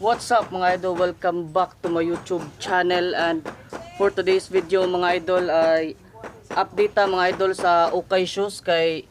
What's up, mga idol? Welcome back to my YouTube channel, and for today's video, mga idol, ay update ta, mga idol, sa Ukay Shoes kay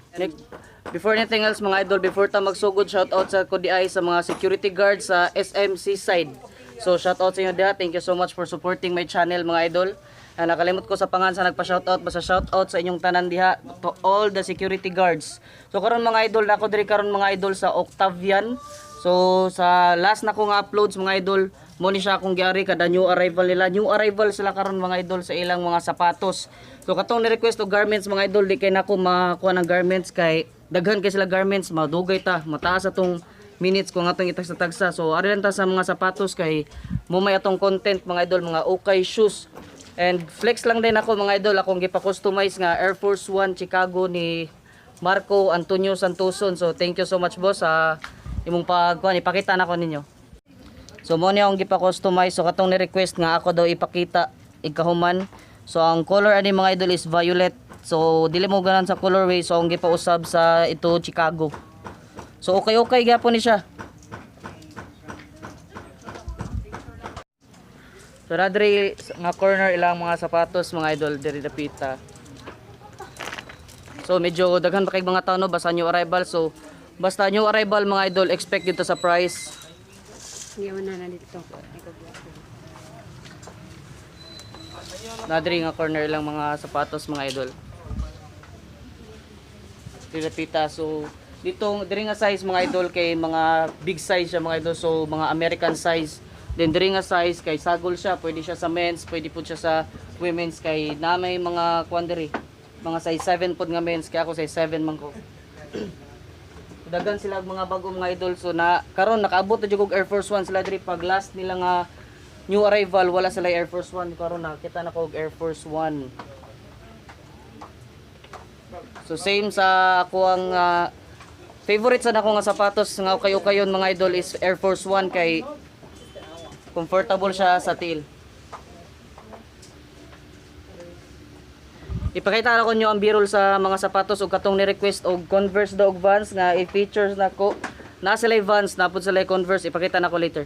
before anything else, mga idol, before ta magsugod, shout out sa ko diay sa mga security guards sa SM Seaside. So shout out sa inyo diha. Thank you so much for supporting my channel, mga idol. Ah, nakalimot ko sa pangan sa nagpa-shoutout, basta shoutout sa inyong tanan diha, to all the security guards. So karon, mga idol, nako diri karon, mga idol, sa Octavian. So sa last na ko nga uploads, mga idol, mo ni siya akong giari kada new arrival nila. New arrival sila karon, mga idol, sa ilang mga sapatos. So katong ni-request og garments, mga idol, di kay nako makakuha ng garments kay daghan kay sila garments, madugay ta, mataas atong minutes kung atong itagsa-tagsa. So ari lang ta sa mga sapatos kay mo may atong content, mga idol, mga okay shoes. And flex lang din ako, mga idol, akong gipa-customize nga Air Force One Chicago ni Marco Antonio Santoson. So thank you so much, boss, sa imong pagkuan, ipakita na ko ninyo. So mo ni akong gipa-customize. So katong ni-request nga ako daw ipakita ikahuman. So ang color ani, mga idol, is violet. So dili mo ganan sa colorway, so ang gipausab sa ito Chicago. So okay okay gyapon ni siya. So nadri nga corner ilang mga sapatos, mga idol, diri dapita. So medyo daghan pa kay mga tao, no, basta new arrival. So basta new arrival, mga idol, expect dito sa price. Hindi mo na dito. Nadri nga corner lang mga sapatos, mga idol. Diri dapita. So dito diri nga size, mga idol, kay mga big size siya, mga idol. So mga American size. Then diri nga size kay sagol siya, pwede siya sa men's, pwede pud siya sa women's kay na may mga kuan diri. Mga size 7 pod nga men's, kay ako size 7 man ko. Dagan sila og mga bago, mga idol. So na karon nakaabot na jud og Air Force One sila diri. Pag last nila nga new arrival, wala sila Air Force One. Karon nakita na ko og Air Force One. So same sa ako ang favorite sa nako nga sapatos nga ukay-ukayon, mga idol, is Air Force One kay comfortable siya sa tail. Ipakita na ko nyo ang birol sa mga sapatos ug katong ni-request og Converse daw og Vans nga i-features nako. Na sila Vans, napud sila Converse, ipakita nako later.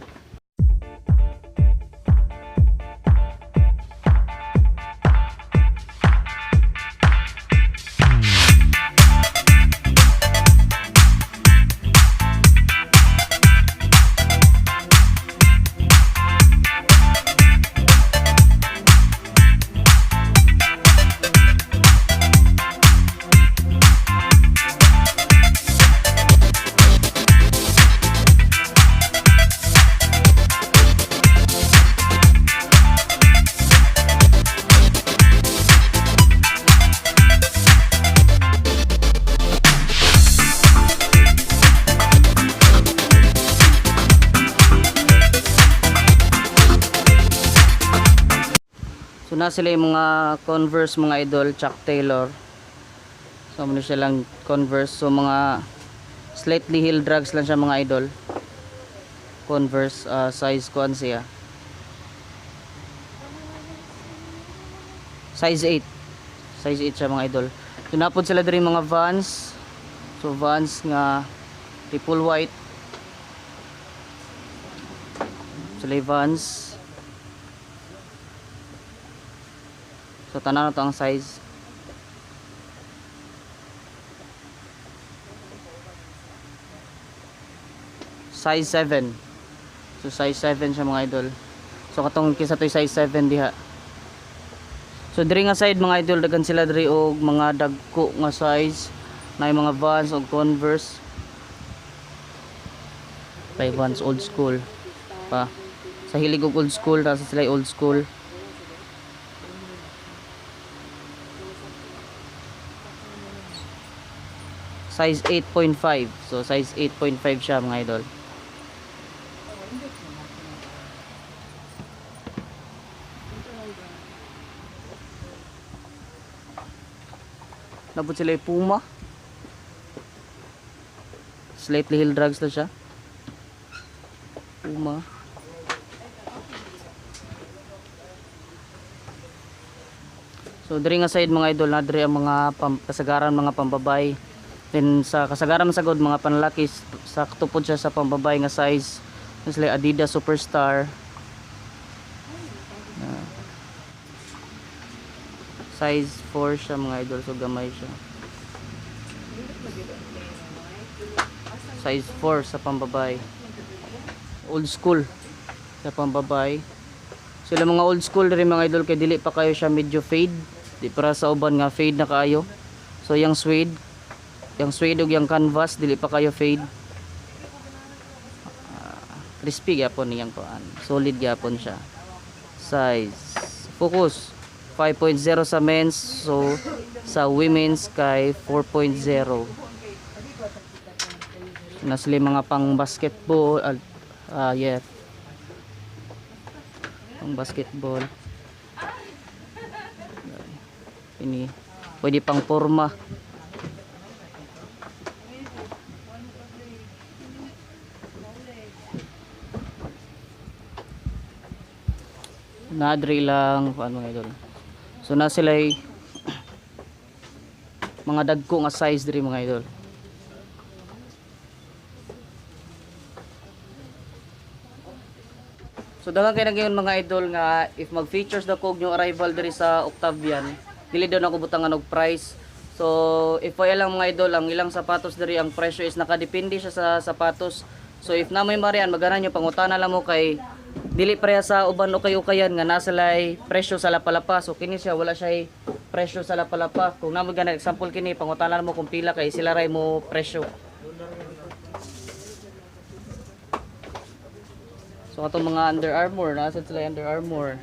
So na sila yung mga Converse, mga idol, Chuck Taylor. So ano siya lang Converse. So mga slightly heel drugs lang siya, mga idol. Converse, size kuan siya. Size 8. Size 8 siya, mga idol. So napod sila diri mga Vans. So Vans nga triple white. Sila yung Vans. So tanan na to ang size. Size 7. So size 7 siya, mga idol. So katong kisa to'y size 7 diha. So diri nga side, mga idol, daghan sila diri og mga dagko nga size na mga Vans og Converse. Kay Vans old school pa. Sa hilig og old school, nasa sila old school. Size 8.5. So size 8.5 siya, mga idol. Napot sila yung Puma. Slightly heel drugs na siya. Puma. So diri nga side, mga idol, na diri ang mga kasagaran mga pambabay. Then sa kasagaran sagod mga panlalaki, sakto pod siya sa pambabay nga size. Naa sila Adidas Superstar. Size 4 siya, mga idol, so gamay siya. Size 4 sa pambabae. Old school sa pambabae. Sila mga old school rin, mga idol, kay dili pa kayo siya medyo fade. Di para sa uban nga fade na kaayo. So yang suede ug yang canvas dili pa kayo fade. Ah, crispy gyapon niyang kuan. Solid gyapon siya. Size focus 5.0 sa men's, so sa women's kay 4.0. Na sila yung mga pang basketball, yeah. Pang basketball. Ini pwede pang porma. Nadri lang paano, mga idol. So na sila mga dagko nga size diri, mga idol. So daghan kay nagyon, mga idol, nga if mag features daw ko og new arrival diri sa Octavian, dili daw nako butangan og price. So if ay lang, mga idol, ang ilang sapatos diri, ang presyo is nakadepende siya sa sapatos. So if na may marian magana nyo, pangutana lang mo kay dili pareha sa uban o kay ukayan nga nasa lay presyo sa lapalapa. So kini siya wala siya presyo sa lapalapa. Kung na gana example kini, pangutana mo kung pila kay sila ray mo presyo. So atong mga Under Armour, nasa sila yung Under Armour.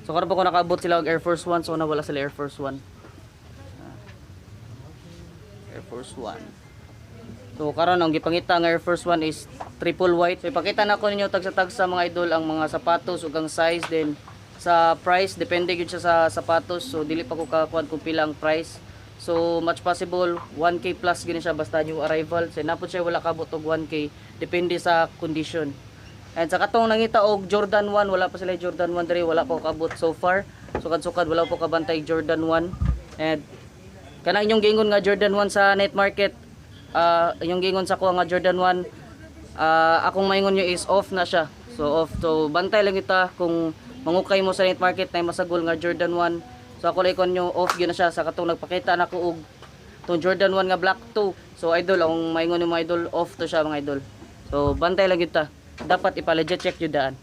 So karon pa ko nakaabot sila og Air Force 1, so nawala sila Air Force 1. Air Force 1. So karon ang gipangita nga Air Force 1 is triple white. So ipakita na ko ninyo tagsa-tagsa, mga idol, ang mga sapatos ug ang size, then sa price depende gyud siya sa sapatos. So dili pa ko kakuan kung pila ang price. So much possible 1K plus gini siya basta new arrival. So napod siya wala kabot og 1K depende sa condition. And sa katong nangita og Jordan 1, wala pa sila Jordan 1 diri, wala pa ko kabot so far. Sukad-sukad wala po kabantay Jordan 1. And kanang inyong giingon nga Jordan 1 sa night market, inyong giingon sa kuha nga Jordan 1, akong maingon nyo is off na siya. So off. So bantay lang kita kung mangukay mo sa night market na masagol nga Jordan 1. So ako lang nyo off gyud na siya sa katong nagpakita na ko og tong Jordan 1 nga black 2. So idol, akong maingon nyo, mga idol, off to siya, mga idol. So bantay lang kita. Dapat ipa-legit check yun daan.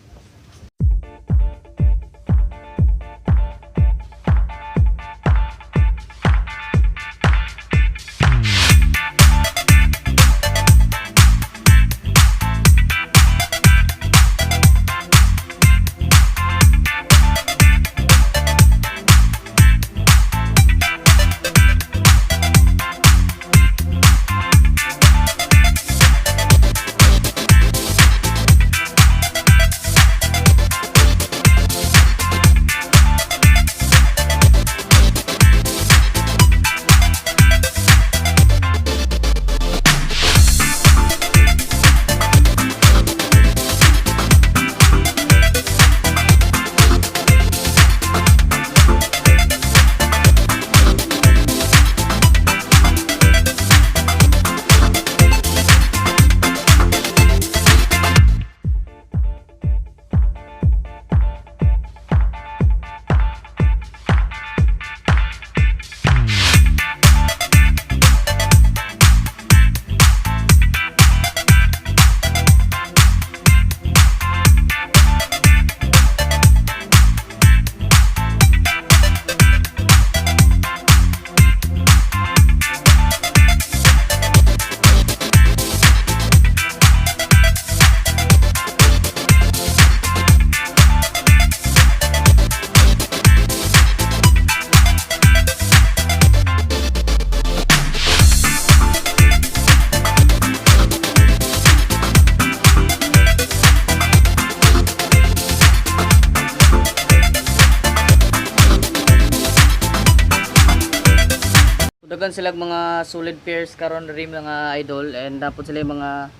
Dagan sila mga solid pairs karon rin, mga idol, and dapat sila yung mga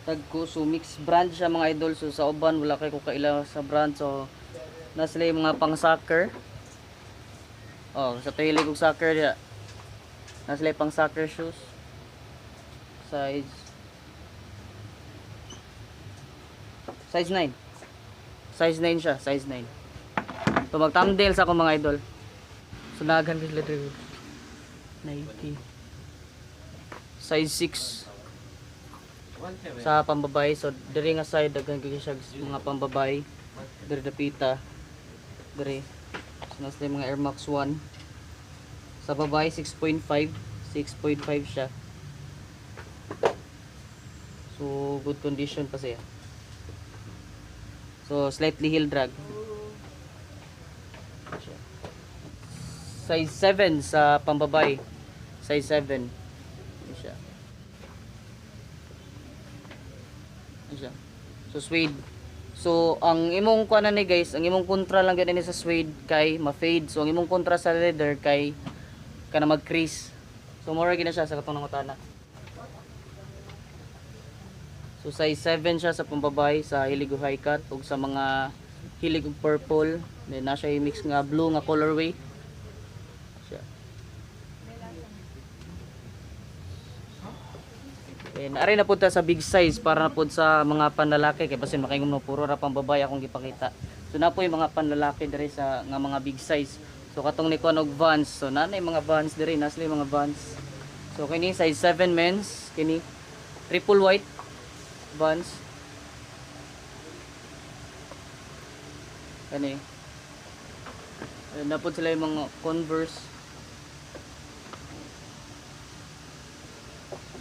tagko, so mixed brand siya, mga idol. So sa uban wala kay ko kaila sa brand, so na sila yung mga pang soccer. Oh, sa tuhilig og soccer diya. Na sila yung pang soccer shoes. Size Size 9. Size 9 siya, size 9. So mag thumbnail sa akong mga idol. So naghan sila diri. Nike. Size 6 sa pambabae. So diri nga side daghan kaayo siya mga pambabae. Diri dapita. Diri. So nasa yung mga Air Max 1. Sa babae 6.5, 6.5 siya. So good condition pa siya. So slightly heel drag. Siya. Size 7 sa pambabae. Size 7. Yan siya. Yan siya. So suede. So ang imong kuan ni guys, ang imong kontra lang gyud ni sa suede kay ma-fade. So ang imong kontra sa leather kay kana mag-crease. So more gina siya sa katong nangutana. So size 7 siya sa pambabae sa hilig og high cut ug sa mga hilig og purple, then na siya mix nga blue nga colorway. Siya. Then ari na pud ta sa big size para na pud sa mga panlalaki kay basin makaingon mo puro ra pambabae akong gipakita. So na po yung mga panlalaki diri sa nga mga big size. So katong ni kuan og Vans, so naa na yung mga Vans diri, naa sila yung mga Vans. So kini size 7 men's, kini triple white Vans. Kani. Ayun, na pud sila yung mga Converse.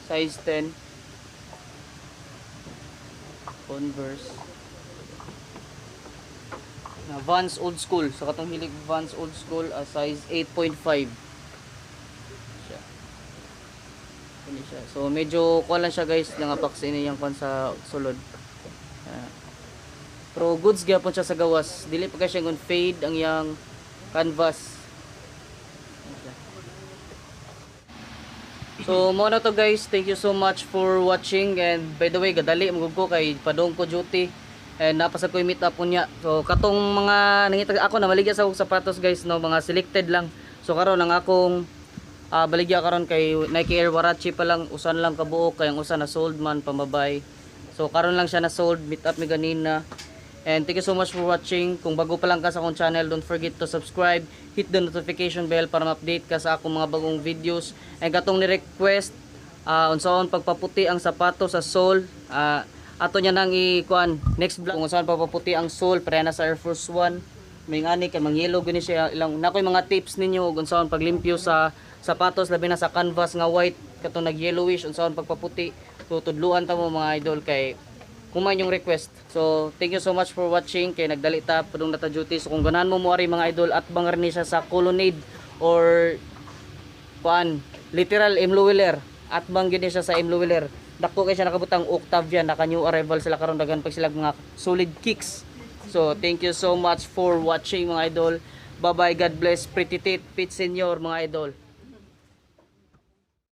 Size 10. Converse. Na Vans old school. Sa katong hilig Vans old school, size 8.5. Siya. Kani siya. So medyo kuan lang siya guys, nangapak sa inyo yung kuan sa sulod. Pero goods gyapon siya sa gawas. Dili pa kay siya ngon fade ang iyang canvas. Ayan siya. So mo na to guys, thank you so much for watching, and by the way, gadali mo ko kay padung ko duty and napasad ko meet up unya. So katong mga nangita ako na maligya sa akong sapatos guys no, mga selected lang. So karon ang akong baligya karon kay Nike Air Huarache pa lang, usan lang kabuok kay ang usa na sold man pamabay. So karon lang siya na sold, meet up mi ganina. And thank you so much for watching. Kung bago pa lang ka sa akong channel, don't forget to subscribe, hit the notification bell para ma-update ka sa akong mga bagong videos. And katong ni-request unsaon pagpaputi ang sapato sa sole, ato niya nang i-kuan next vlog kung unsaon pagpaputi ang sole pareha na sa Air Force 1. May ngani kay mangyelo guni siya ilang nakoy mga tips ninyo ug unsaon paglimpyo sa sapatos labi na sa canvas nga white katong nag-yellowish unsaon pagpaputi. So tudluan ta mo mga idol kay kuman yung request. So thank you so much for watching kay nagdali ta padung nata duty. So kung ganahan mo moari mga idol at bangar ni siya sa Colonnade or kuan literal M. Lhuillier, at bang gid ni siya sa M. Lhuillier. Dako kay siya nakabutang Octavia, naka new arrival sila karon, daghan pag sila mga solid kicks. So thank you so much for watching mga idol. Bye bye, God bless. Pretty Tit Pit Senior mga idol.